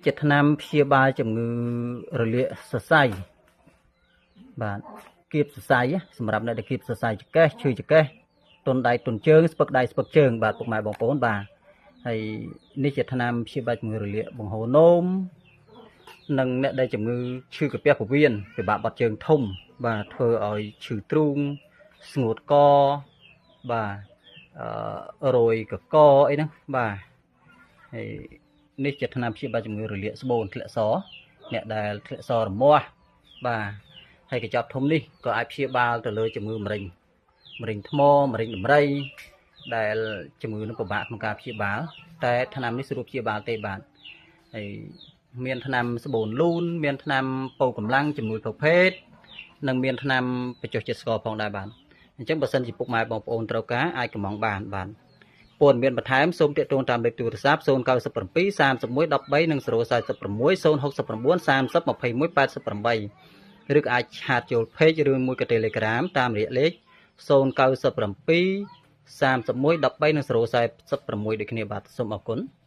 ជាថ្នាំព្យាបាលជំងឺរលាកសរសៃបាទគៀបសរសៃសម្រាប់អ្នកដែលគៀបសរសៃចង្កេះឈឺចង្កេះទន់ដៃទន់ជើងស្ពឹកដៃស្ពឹកជើងបាទពុកម៉ែបងប្អូនបាទហើយនេះជាថ្នាំព្យាបាលជំងឺរលាកបង្ហូរនោមនិងអ្នកដែលជំងឺឈឺកាពះពោះវៀនពិបាកបត់ជើងធំបាទធ្វើឲ្យឈឺទ្រូងស្ងួតកបាទអឺរយកកអីហ្នឹងបាទហើយនេះជាថ្នាំព្យាបាលជំងឺរលាកស្បូនធ្លាក់សអ្នកដែលធ្លាក់សរមាស់បាទហើយកញ្ចប់ធំនេះក៏អាចព្យាបាលទៅលើជំងឺមរេញមរេញថ្មមរេញដំរីដែលជំងឺនឹងពិបាកក្នុងការព្យាបាលតែថ្នាំនេះស្រួលព្យាបាលទេបាទហើយមានថ្នាំស្បូនលូនមានថ្នាំពោកម្លាំងជំនួយប្រភេទនិងមានថ្នាំបញ្ចុះជាតិស្ករផងដែរបាទអញ្ចឹងបើសិនជាពុកម៉ែបងប្អូនត្រូវការអាចកម្មង់បានបាទព័ត៌មានបន្ថែមសូមទាក់ទងតាមលេខទូរស័ព្ទ097 31 13និង046 069 30 21 88ឬក៏អាចឆាតចូល Page ឬមួយក៏ Telegram តាមរយៈលេខ097 31 13និង046ដូចគ្នាបាទសូមអរគុណ។